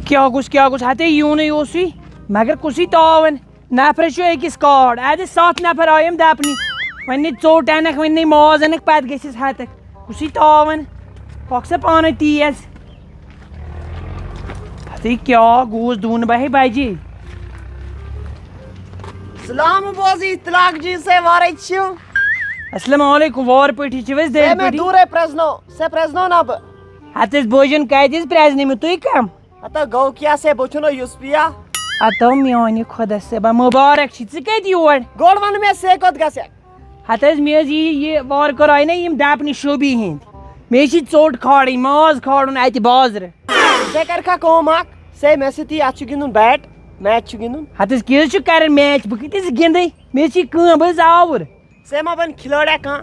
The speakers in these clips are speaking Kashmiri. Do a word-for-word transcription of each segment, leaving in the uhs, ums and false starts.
کیٛاہ گوٚژھ، کیٛاہ گوٚژھ؟ ہتے یوٗنٕے اوسُے، مگر کُسٕے تاوَن؟ نفرس چھُ أکِس کارڈ، اَتہِ ستھ نفر آیہِ یِم دَپنہِ۔ وۄنۍ نے ژوٚٹ اَنَکھ، وۄنۍ نے ماز اَنَکھ، پَتہٕ گٔژھِس ہَتَکھ۔ کُسٕے تاوَن؟ پَکھ سا پانَے تیز۔ ہتے کیٛاہ گوٚوُس دُن بَہہِ بَجہِ۔ سلام بوزی، اطلاق جی سے وارے چھِو۔ السلام علیکم، وار پٲٹھی چھِو أسۍ، سے دٔرۍ میں پٲٹھی۔ دوٗرے پرٛزنو، سے پرٛزنو نہ بہٕ۔ ہتہٕ أسۍ بوجن کتہِ أسۍ پرٛزنٲومٕتۍ، تُہۍ کم؟ ہتا گوٚو کیٛاہ سے بہٕ چھُنو یُس پیا۔ ہتو میٛانہِ خۄدا صٲبا، مُبارک چھی، ژٕ کتہِ یور؟ گۄڈٕ وَن مےٚ سے کوٚت گژھکھ؟ ہتہٕ حظ، مےٚ حظ یی یہِ وارٕ کارٕ آیہِ نا یِم دَپنہِ شوبی ہِنٛدۍ۔ مےٚ چھِ ژوٚٹ کھالٕنۍ، ماز کھالُن اَتہِ بازرٕ۔ ژےٚ کَرکھا کٲم اَکھ، سے مےٚ سۭتی اَتھ چھُ گِنٛدُن بیٹ، میچ چھُ گِنٛدُن۔ ہتہٕ حظ، کیٛاہ حظ چھُ کَران میچ؟ بہٕ کَتہِ حظ گِنٛدے؟ مےٚ حظ چھِ کٲم، بہٕ حظ آوُر۔ ژےٚ ما بَنہِ کھلٲڑیا کانٛہہ؟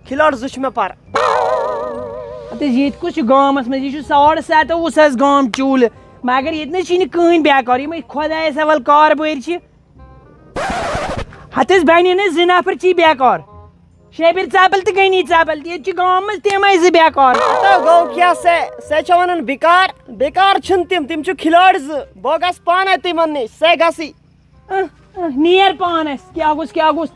کھلٲڑ زٕ چھُ مےٚ پَرٕ۔ ہتہٕ حظ، ییٚتہِ کُس چھُ گامَس منٛز؟ یہِ چھُ ساڑٕ سَتووُہ ساس گام چوٗلہٕ۔ مگر ییٚتہِ نہ حظ چھِنہٕ کٕہٕنۍ بیکار، یِمَے خۄدایَس حوال کاربٲرۍ چھِ۔ ہتہٕ حظ، بَنہِ نہٕ، زٕ نفر چھی بیکار۔ شبیر ژَبَل تہٕ غنی ژَبَل، ییٚتہِ چھِ گامہٕ منٛز تِمَے زٕ بیکار۔ تہٕ گوٚو کیٛاہ سے؟ سے چھےٚ وَنان بیکار؟ بیکار چھِنہٕ تِم، تِم چھِ کھلٲڑۍ زٕ۔ بہٕ گژھٕ پانَے تِمَن نِش، سے گژھٕے۔ اہ، اہ، نیر پانس، کیٛاہ گوٚژھ، کیٛاہ گوٚژھ؟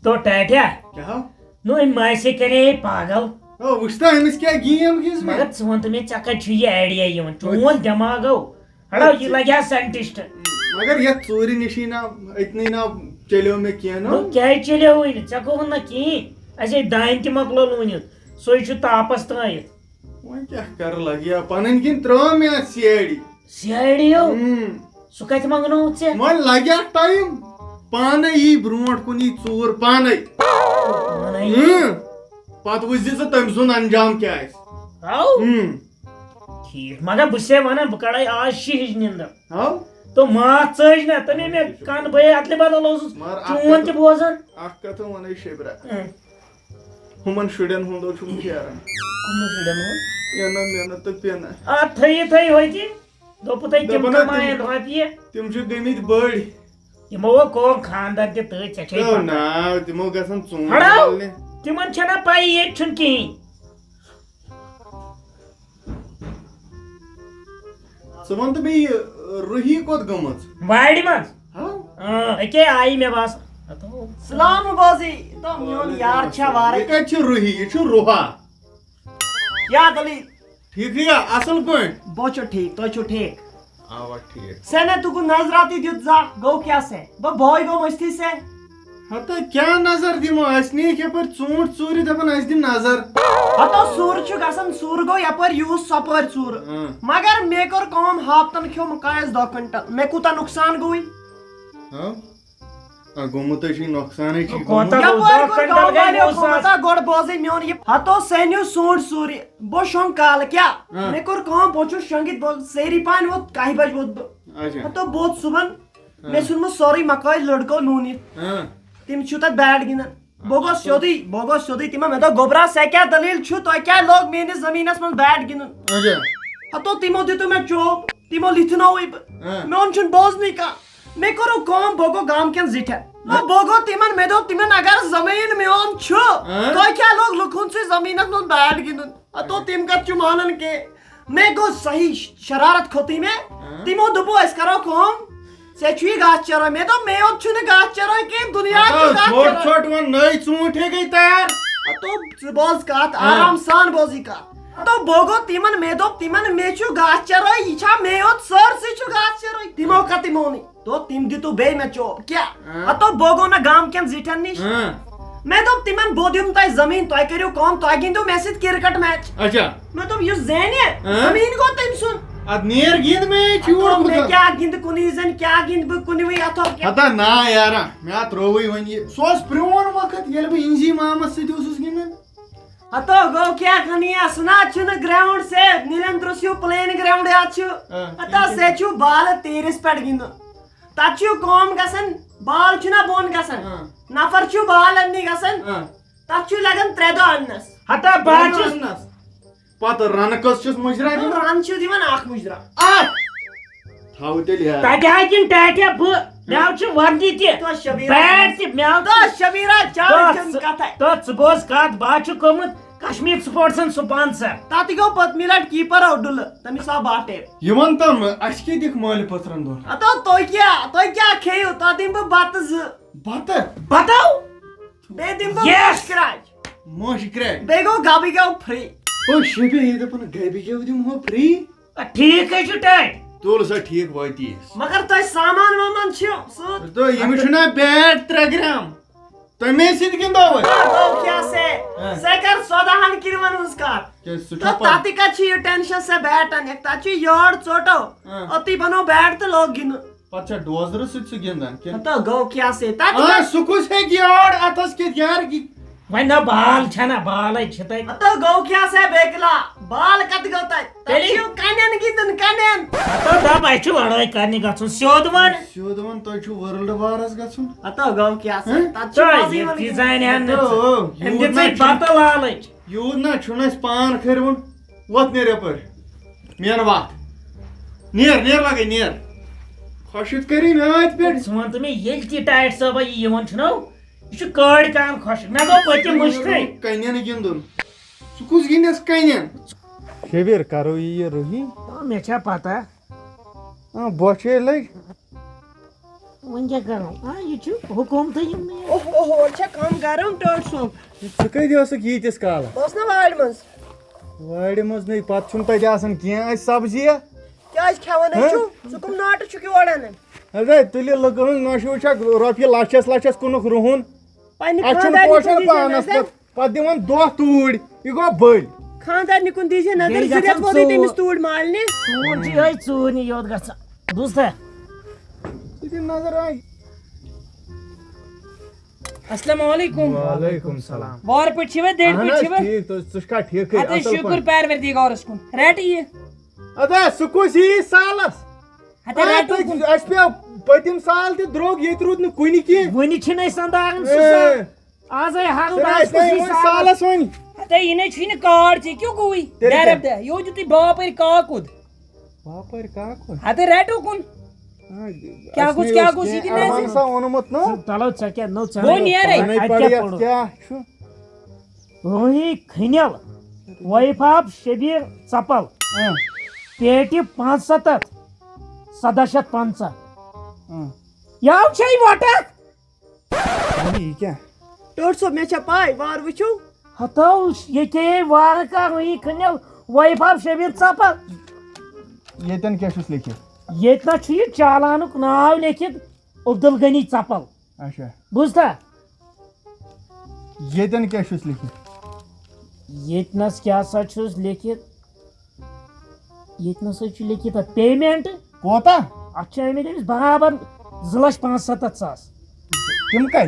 تو ٹاٹیا، کیٛاہ؟ نو أمۍ ماسہِ کرے پاگل۔ او، وٕچھ تہٕ أمِس کیٛاہ گیم گِنٛز مےٚ۔ مگر ژٕ وَن تہٕ مےٚ، ژےٚ کَتہِ چھُ یہِ idea یِوان؟ چون دٮ۪ماغو، ہڑو، یہِ لگہِ ہا scientist۔ مگر یَتھ ژوٗرِ نِشی نا، أتنٕے نا چلیو مےٚ کینٛہہ نو۔ نو کیٛازِ چلیوٕے نہٕ؟ ژےٚ گوٚو نہ کِہیٖنۍ۔ اَسے دانہِ تہِ مۄکلو لوٗنِتھ، سُے چھُ تاپس ترٛٲیِتھ۔ وۄنۍ کیٛاہ کَرٕ لگہِ ہا پَنٕنۍ کِنۍ ترٛٲو مےٚ اَتھ C I D۔ C I D یو؟ اۭں۔ سُہ کَتہِ منٛگنووُتھ ژےٚ؟ وۄنۍ لَگہِ اَتھ time۔ پانَے یی برونٛٹھ کُن یی ژوٗر پانَے۔ پانَے یی؟ اۭں۔ پَتہٕ وٕچھ زِ ژٕ تٔمۍ سُنٛد انجام کیٛاہ آسہِ۔ ہاو؟ اۭں۔ ٹھیٖک، مگر بہٕ چھُسے وَنان، بہٕ کَڑَے آز شیٖہِج نِنٛدٕر۔ ہاو؟ تو ماتھ ژٔج نہ، تَمے مےٚ کَن بٔیے اَتلہِ بدل اوسُس۔ مگر اَکھ چون کَتھ، تہِ بوزان۔ اَکھ کَتھ وَنے شبرا۔ اۭں۔ ہُمَن شُرٮ۪ن ہُنٛد چھُم پھیران۔ کُمَن شُرٮ۪ن ہُنٛد؟ یَنہٕ مٮ۪نہٕ تہٕ پٮ۪نہٕ۔ آ، تھٲیِو، تھٲیِو أتی۔ دوٚپُو تۄہہِ تِم دَپان ہا تِم، کَمایَن رۄپیہِ۔ تِم چھِ گٔمٕتۍ بٔڑۍ۔ تِمو ووٚن کٲم خانٛدر تہِ تہٕ ژےٚ چھے تو پَتہ۔ ناو، تِمو گژھن ژوٗنٛٹھۍ ہڑاو، والنہِ۔ تِمَن چھَنہ پَیی ییٚتہِ چھُنہٕ کِہیٖنۍ۔ ژٕ وَن تہٕ مےٚ، یہِ روحی کوٚت گٔمٕژ؟ وارِ منٛز۔ ہاں؟ اۭں، أکے آیہِ مےٚ باسان۔ سلام بوزی، تو میون یار چھا وارے۔ یہِ کَتہِ چھِ روحی؟ یہِ چھُ روحا۔ کیٛاہ دٔلیٖل؟ ٹھیٖکھٕے یا، اَصٕل پٲٹھۍ؟ بہٕ چھُ ٹھیٖک، تُہۍ چھِو ٹھیٖک؟ اَوا ٹھیٖک۔ سے نے تُکُن نظرا تہِ دیُت زانٛہہ، گوٚو کیٛاہ سے؟ بہٕ بوے گوٚو مٔشتھٕے سے۔ ہتہٕ کیٛاہ نظر دِمو؟ اَسہِ نِیَکھ یَپٲرۍ ژوٗنٛٹھۍ ژوٗرِ، دَپان اَسہِ دِ نظر۔ ہتو سوٗر چھُ گژھان، سوٗر گوٚو یَپٲرۍ یوٗس ژۄپٲرۍ ژوٗر۔ اۭں۔ مگر مےٚ کٔر کٲم، ہاپتن کھیوٚو مُکایَس دَہ کوینٹل۔ مےٚ کوٗتاہ نۄقصان گوٚوٕے؟ ہاں؟ آ، گوٚمُت ہے چھُے نۄقصانٕے چھُے کوتاہ گوٚمُت۔ گوٚو؟ یَپٲرۍ دَہ کوٚر کوینٹل گامہٕ گٔے والٮ۪و نۄقصان۔ کوٗتاہ، گۄڈٕ بوزٕے میون یہِ۔ ہتو سینیو سونٛڈ سوٗرِ، بہٕ شۄنٛگ کالہٕ کیٛاہ؟ ہاں۔ مےٚ کوٚر کٲم، بہٕ چھُس شۄنٛگِتھ، بہٕ ژیٖرِ پانہِ ووت، کاہہِ بجہِ ووت بہٕ۔ اچھا۔ ہتو بہٕ ووت صُبحن، ہاں۔ مےٚ ژھُن مےٚ سورُے مکٲے لٔڑکو نوٗنِتھ۔ ہاں۔ تِم چھِ تَتھ بیٹ گِنٛدان۔ بہٕ گوٚوس سیوٚدُے، بہٕ گوٚوس سیوٚدُے تِمن۔ مےٚ دوٚپ، "گوٚبرا، ژےٚ کیٛاہ دٔلیٖل چھُ؟ تۄہہِ کیٛاہ لوٚگ میٛٲنِس زٔمیٖنَس منٛز بیٹ گِنٛدُن؟" اچھا۔ ہتو تِمو دیُت مےٚ چوب، تِمو لِتھنووُے بہٕ۔ ہاں۔ میون چھُنہٕ بوزنٕے کانٛہہ۔ مےٚ کوٚرُکھ کٲم، بہٕ گوٚو گامکٮ۪ن زِٹھٮ۪ن۔ ہاں۔ بہٕ گوٚو تِمن، مےٚ دوٚپ تِمن، "اگر زٔمیٖن میون چھُ، ہاں۔ تۄہہِ کیٛاہ لوٚگ لُکہٕ ہُنٛد سُے زٔمیٖنَس منٛز بیٹ گِنٛدُن؟" ہتو تِم کَتہِ چھِ مانان کینٛہہ۔ مےٚ گوٚو صحیح شرارت کھوٚتُے مےٚ۔ ہاں۔ تِمو دوٚپُو، "أسۍ کَرو کٲم، ژےٚ چھُے گاسہٕ چرٲے؟" مےٚ دوٚپ، "مےٚ یوت چھُنہٕ گاسہٕ چرٲے کینٛہہ، دُنیا چھُ ہتو گاسہٕ ژھوٚٹ چرٲے۔" ژھوٚٹ ووٚن، نٔے ژوٗنٛٹھۍ ہے گٔے تیار۔ ہتو ژٕ بوز کَتھ، ہاں۔ آرام سان بوز یہِ کَتھ۔ ہتو بہٕ گوٚو تِمن، مےٚ دوٚپ تِمن، "مےٚ چھُ گاسہٕ چرٲے، یہِ چھا مےٚ یوت سٲرسٕے چھُ گاسہٕ چرٲے؟" تِمو کَتہِ مونُے؟ تو تِم دِتو بیٚیہِ مےٚ چوب۔ کیٛاہ؟ ہاں۔ ہتو بہٕ گوٚو نہ گامکٮ۪ن زِٹھٮ۪ن نِش۔ ہاں۔ مےٚ دوٚپ تِمن، "بہٕ دِمہٕ تۄہہِ زٔمیٖن، تۄہہِ کٔرِو کٲم، تۄہہِ گِنٛدِو مےٚ سۭتۍ کرکٹ میچ۔" اچھا۔ مےٚ دوٚپ، "یُس زینہِ، ہاں۔ زٔمیٖن گوٚو تٔمۍ سُنٛد۔" اد نیر گِنٛد میچ یور ہتو مےٚ کوٗتاہ۔ کیٛاہ گِنٛدٕ کُنی زٔنۍ، کیٛاہ گِنٛدٕ بہٕ کُنہِ وِزِ اَتھو کیٛاہ؟ ہتا نا یارا، مےٚ ہا ترٛووُے وۄنۍ یہِ۔ سُہ اوس پرٛون وقت، ییٚلہِ بہٕ اِنزی مامس سۭتۍ اوسُس گِنٛدان۔ ہتو گوٚو کیٛاہ کھنیا، سُہ نہ چھُنہٕ گراؤنڈ سے، نیلندرس ہیوٗ پلین گراؤنڈ یتھ چھُ۔ آ۔ ہتو سے چھُ بالہٕ تیٖرِس پٮ۪ٹھ گِنٛدُن۔ تتھ چھُ کٲم گژھان، بال چھُنہ بۄن گژھان۔ آ۔ نفر چھُ بال اننہِ گژھان۔ آ۔ تتھ چھُ لگان ترٛےٚ دۄہ اننس۔ ہتا بہٕ ہا چھُس اننس۔ پتہٕ رنہٕ کٔژ چھِس مُجرا دِوان؟ رن چھِ دِوان اکھ مُجرا۔ اکھ؟ تھاو تیٚلہِ یاد۔ تتہِ ہا کِنہٕ ٹاٹھیا بہٕ؟ مےٚ حظ چھِ وردی تہِ، تو شبیرا بیٹ تہِ، مےٚ حظ تو شبیرا چاو تو چھَنہٕ ژٕ، کتھے۔ تو ژٕ بوز کتھ، بہٕ حظ چھُ گوٚمُت کشمیر سپورٹسن سپانسر۔ تتھ گوٚو پٔتمہِ لٹہِ کیپر اوٚڈُلہٕ، تٔمِس آو باہ ٹیپ۔ یہِ وَن تہٕ مےٚ، اَسہِ کیٛاہ دِکھ مٲلۍ پٔتھرن دۄہن؟ ہتو تُہۍ کیٛاہ، تُہۍ کیٛاہ کھیٚیِو؟ تۄہہِ دِمہٕ بہٕ بتہٕ زٕ۔ بتہٕ؟ بتو؟ بیٚیہِ دِمہٕ بہٕ Yes! مٲشہِ کرٛاچ۔ مٲشہِ کرٛاچ۔ بیٚیہِ گوٚو گبہٕ گٮ۪و فری۔ او شبی، یہِ دَپان گبہٕ گٮ۪و دِمہو فری۔ آ، ٹھیٖک ہے چھُ ٹٲٹھۍ۔ تُل سا ٹھیٖک واتی۔ مگر تۄہہِ سامان وامان چھُ سۭتۍ۔ دوٚپ، ییٚمِس چھُ نہ بیٹ ترٛےٚ گرام۔ تَمے سۭتۍ گِنٛدو أسۍ۔ آ، گوٚو کیٛاہ سا؟ آ۔ سا کر ژۄدہَن کِلوَن ہٕنٛز کَتھ۔ کیٛازِ سُہ چھُ تہٕ پَتہٕ۔ تَتہِ کَتہِ چھُ یہِ ٹٮ۪نشَن سا بیٹَن؟ یَتھ تَتہِ چھُ یٲر ژوٚٹو۔ آ۔ أتی بَنوو بیٹ تہٕ لوگ گِنٛدُن۔ پَتہٕ چھا ڈوزرٕ سۭتۍ سُہ گِنٛدان کِنہٕ؟ ہتو گوٚو کیٛاہ سا؟ تَتہِ آ، کَتہِ؟ سُہ کُس ہیٚکہِ یٲر اَتھَس کٮ۪تھ یارٕ گِنٛدِتھ؟ وۄنۍ نہ بال چھنہ، بالے چھِ تتہِ۔ ہتو گوٚو کیٛاہ سا بیکلا؟ بال کتہِ گوٚو تتہِ؟ تتہِ تیٚلہِ؟ چھُ کنٮ۪ن گِنٛدُن، کنٮ۪ن۔ ہتو دپ، اسہِ چھُ لڑٲے کرنہِ گژھُن، سیوٚد ون۔ سیوٚد ون، تۄہہِ چھُو ورلڈ وارس گژھُن۔ ہتو گوٚو کیٛاہ سا؟ ہن؟ تتہِ چھُ تۄہہِ مزٕ یہِ یِوان تہِ گِنٛدنس۔ زانہِ ہن نہٕ ہتو، ژٕ۔ أمۍ یوٗت دِژٕے نہ چھُ، بتہٕ لالٕچ۔ یوٗت نہ چھُنہٕ اسہِ پان کھٔرۍوُن۔ وۄتھ نیر یپٲرۍ۔ مین وۄتھ۔ نیر، نیر لگے، نیر۔ خۄشِک کٔرِو مےٚ أتھۍ پٮ۪ٹھ۔ ژٕ وَن تہٕ مےٚ، ییٚلہِ تہِ ٹایٹ صٲبہ یہِ یِوان چھُنو، یہِ چھُ کٲڑۍ کان خۄشِک۔ مےٚ گوٚو پٔتِم مٔشتھٕے۔ کَنٮ۪ن گِنٛدُن۔ ژٕ کُس گِنٛدٮ۪س کَنٮ۪ن؟ شبیر، کرو یہِ یہِ رُہی؟ آ، مےٚ چھےٚ پتہ۔ آ، بۄچھِ ہے لٔج۔ وۄنۍ کیٛاہ کرو؟ آ، یہِ چھُ حکوٗمتٕے یِم نہٕ۔ اوہ، اوہ، اورٕ چھےٚ کٲم گرم، ٹٲٹھۍ صٲب۔ ژٕ کَتہِ ٲسٕکھ ییٖتِس کالس؟ بہٕ اوسُس نا وارِ منٛز۔ وارِ منٛز نَے، پتہٕ چھُنہٕ تَتہِ آسان کینٛہہ اَسہِ سبزی۔ کیٛازِ کھٮ۪وان ہے ہہ؟ چھُو؟ ژٕ کٕم ناٹہٕ چھُکھ یور اَنان؟ ہے، تُلہِ لُکہٕ ہٕنٛز نۄشہِ وٕچھکھ، رۄپیہِ لَچھَس لَچھَس کٕنُکھ رُہُن۔ پننہِ اَتھ چھُنہٕ خانٛدارنہِ پوشان کُن دیٖزِ پانَس نظر۔ پٮ۪ٹھ۔ پتہٕ دِوان دۄہ توٗرۍ، یہِ گوٚو بٔلۍ۔ خانٛدارنہِ کُن دیٖزِ نظر، بیٚیہِ زٕ رٮ۪تھ گژھن ووتُے ژوٗر۔ تٔمِس توٗرۍ مالنہِ۔ ژوٗر چھِ یِہوٚے ژوٗرنہِ یوت گژھان۔ بوٗزتھا؟ ژٕ دِ نظر، آے۔ السلام علیکم۔ وعلیکم السلام۔ وارٕ پٲٹھۍ چھِوٕ، دٔرۍ اہن پٲٹھۍ حظ، چھِوٕ؟ ٹھیٖک، تُہۍ، ژٕ چھُکھا ٹھیٖکھٕے؟ اَدٕ اَصٕل شُکُر پٲٹھۍ؟ پروردگارَس کُن۔ رَٹ یہِ۔ اَدٕ سُہ کُس یی سالَس؟ ہَتہٕ آ، رَٹو تُہۍ، کُن۔ اَسہِ پیوٚو پٔتِم سال تہِ درٛوگ، ییٚتہِ روٗد نہٕ کُنہِ کینٛہہ۔ وُنہِ چھِنہٕ أسۍ اَنداوان سُہ اے۔ سال۔ آزے ہرُد سُہ آز اَسہِ کُس نہٕ یی یِوان سالَس؟ سالَس وۄنۍ۔ ہَتہٕ یہِ نَے چھُے نہٕ کارڈ ژےٚ کیٛاہ گوٚوُے؟ تیٚلہِ کیٛاہ؟ ڈٮ۪رَب دِ، یہِ اوس دیُتُے باپٲرۍ کاکُد۔ باپٲرۍ کاکُد؟ ہَتہٕ رَٹو کُن۔ آ، کیٛاہ اَسہِ گوٚژھ، نَے کیٛاہ اوس گوٚژھ یہِ کینٛہہ تہِ نَے زِ؟ اَدٕ ہَسا اوٚنمُت نہٕ۔ ژٕ تَلو ژےٚ کیٛاہ نوٚو ژےٚ بہٕ نَے نیرَے۔ پَنَے اَتہِ کیٛاہ پَرِ یَتھ پوٚرُتھ؟ کیٛاہ چھُ؟ روہی کھنٮ۪ل، ویفاب شبیر ژپل، اۭں۔ پیٹہِ پانٛژھ ستتھ، سدہ شیتھ پنژاہ۔ اۭں۔ یاو چھے وٹکھ۔ وۄنۍ یہِ کیٛاہ؟ ٹوٹھ صٲب، مےٚ چھےٚ پاے، وارٕ وٕچھِو۔ ہتو، ییٚتے وارٕ کانٛہہ روہی کھنٮ۪ل، ویفاب شبیر ژپل۔ ییٚتٮ۪ن کیٛاہ چھُس لیکھِتھ؟ ییٚتہِ نہ چھُ یہِ چالانُک ناو لیکھِتھ۔ عبدالغنی ژپل۔ اچھا۔ بوٗزتھا؟ ییٚتٮ۪ن کیٛاہ چھُس لیکھِتھ؟ ییٚتہِ نس کیٛاہ سا چھُس لیکھِتھ؟ ییٚتہِ نس حظ چھُ لیکھِتھ اَتھ payment۔ کوتاہ؟ اَتھ چھِ آمٕتۍ أمِس برابر زٕ لچھ پانٛژھ ستتھ ساس۔ تِم کتہِ؟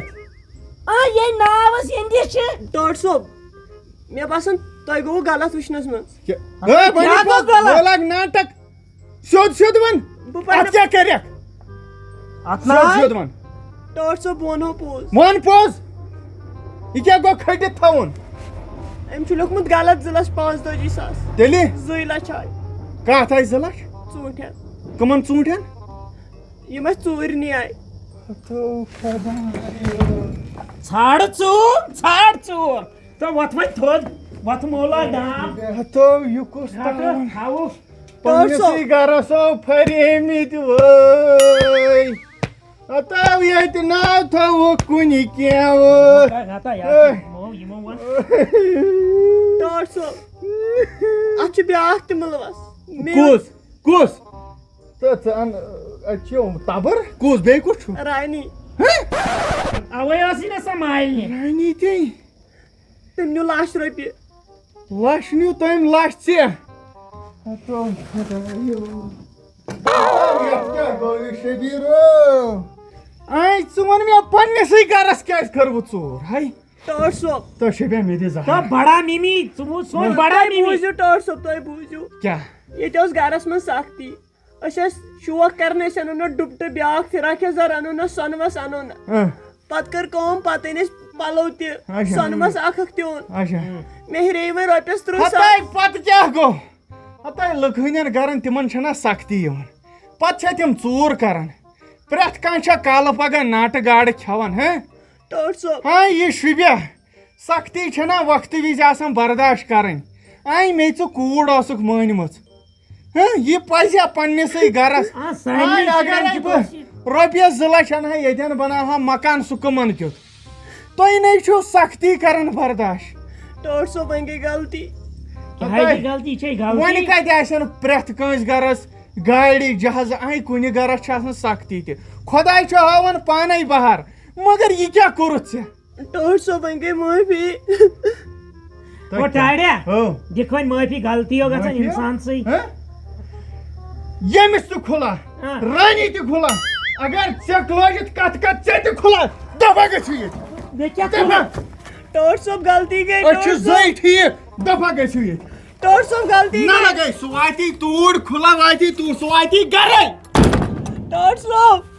آ، یے ناوس یِہِنٛدِس چھِ۔ ٹٲٹھ صٲب، مےٚ باسان تۄہہِ گوٚوٕ غلط وٕچھنس منٛز۔ کیٛاہ؟ اَتھ ہے، کیٛاہ وۄنۍ گوٚو غلط؟ وۄنۍ لاگ ناٹک۔ سیوٚد سیوٚد وَن۔ بہٕ پَرٕ اَتھ کیٛاہ کَرٮ۪کھ؟ اَتھ سیوٚد ناے۔ سیوٚد وَن۔ ٹٲٹھ صٲب، بہٕ وَنہو پوٚز۔ وَن پوٚز۔ یہِ کیٛاہ گوٚو کھٔٹِتھ تھاوُن؟ أمۍ چھُ لیوٚکھمُت غلط زٕ لَچھ پانٛژتٲجی ساس۔ تیٚلہِ؟ زٕے لَچھ آے۔ کَتھ آے زٕ لَچھ؟ ژوٗنٛٹھٮ۪ن۔ کٕمَن ژوٗنٛٹھٮ۪ن؟ یِم اَسہِ ژوٗرِ نِیہِ آے۔ ژھانٛڈ ژوٗر، ژھانٛڈ ژوٗر۔ تہٕ وۄتھ وۄنۍ تھوٚد، وۄتھ مولا ڈام۔ ہتو، یہِ کُس رٹہٕ تاوُن؟ تھاوُس۔ پننِسٕے ٹٲٹھ صٲب۔ گرس آو پھریمٕتۍ وٲے۔ ہتو، ییٚتہِ ناو تھاوو کُنہِ کینٛہہ وٲے۔ ہتا، ہتا، یتھ ہے۔ یِمو، یِمو ووٚن۔ ٹٲٹھ صٲب، اتھ چھُ بیٛاکھ تہِ مُلوَس۔ مےٚ کُس؟ کُس؟ تہٕ ژٕ اَن، اَتہِ چھِ یِم تبٕر۔ کُس؟ بیٚیہِ کُس چھُ؟ رانی۔ ہہ؟ اوے ٲسٕے نہ سۄ مالنہِ۔ رانی تے۔ تٔمۍ نیوٗ لَچھ رۄپیہِ۔ لَچھ نیوٗ تٔمۍ، لَچھ ژےٚ۔ ہتو خۄدایو۔ یتھ کیٛاہ گوٚو یہِ شبیٖرو؟ اے، ژٕ وَن مےٚ پننِسٕے گرس کیٛازِ کٔروٕ ژوٗر؟ ہے۔ ٹٲٹھ صٲب۔ تہٕ شبیٖر، مےٚ دِ زٕ ہتھ۔ تہٕ بڑا مِمی، ژٕ وُچھ سون وۄنۍ بڑا تُہۍ مِمی۔ بوٗزِو ٹٲٹھ صٲب، تُہۍ بوٗزِو۔ کیٛاہ؟ ییٚتہِ اوس گرس منٛز سختی۔ أسۍ ٲسۍ شوق کران، أسۍ اَنو نہ ڈُپٹہٕ بیٛاکھ فراک یزار اَنو نہ سۄنہٕ وَس اَنو نہ۔ اۭں۔ پتہٕ کٔر کٲم، پتہٕ أنۍ اَسہِ پَلو تہِ، اچھا۔ سۄنہٕ وَس اکھ اکھ تہِ اوٚن۔ اچھا۔ مےٚ ہُرے وۄنۍ رۄپیَس تٕرٛہ ساس۔ ہتاے پتہٕ کیٛاہ گوٚو؟ ہتاے لُکہٕ ہٕنٛدٮ۪ن گرن تِمن چھَنہ سختی یِوان۔ پتہٕ چھےٚ تِم ژوٗر کران۔ پرٛٮ۪تھ کانٛہہ چھا کالہٕ پگاہ ناٹہٕ گاڈٕ کھٮ۪وان، ہہ؟ ٹٲٹھ صٲب۔ ہاں، یہِ شُبیہ۔ سختی چھنہ وقتہٕ وِزِ آسان برداشت کرٕنۍ۔ آے مےٚ ژٕ کوٗر ٲسٕکھ مٲنمٕژ۔ ہہ، یہِ پزیا پننسٕے گرس؟ آ، سارنٕے آے شُرٮ۪ن اگرے چھِ بہٕ کٲشِر۔ رۄپیس زٕ لچھ انہٕ ہا ییٚتٮ۪ن، بناوہا مکان، سُہ کٕمن کیُتھ؟ تُہۍ نے چھِو سختی کران برداشت۔ ٹٲٹھ صٲب، وۄنۍ گٔے غلطی۔ کیٛاہ گٔے غلطی؟ یہِ چھے غلطی۔ وۄنۍ کتہِ آسن پرٛٮ۪تھ کٲنٛسہِ گرس گاڑِ جہازٕ؟ آے کُنہِ گرس چھِ آسان سختی تہِ۔ خۄداے چھُ ہاوان پانے بہار، مگر یہِ کیٛاہ کوٚرُتھ ژےٚ؟ ٹٲٹھ صٲب، وۄنۍ گٔے معٲفی۔ او ٹاڑیا، ہو۔ دِکھ وۄنۍ معٲفی، غلطی ہو گژھان معٲفی ہو؟ انسان سٕے۔ ہہ؟ ییٚمِس تہِ کھُلا، ہاں۔ رانی تہِ کھُلا، اگر ژےٚ لٲجِتھ کتھ کتھ ژےٚ تہِ کھُلا، دفعہ گٔژھِو ییٚتہِ۔ مےٚ کیٛاہ دفعہ۔ کوٚر؟ ٹٲٹھ صٲب، غلطی گٔے، أسۍ چھِ ٹٲٹھ صٲب۔ زٕے ٹھیٖک، دفعہ گٔژھِو ییٚتہِ۔ ٹٲٹھ صٲب، غلطی نہ گٔے۔ نہ گٔے، سُہ واتی توٗرۍ، کھُلا واتی توٗرۍ، سُہ واتی گرے۔ ٹٲٹھ صٲب۔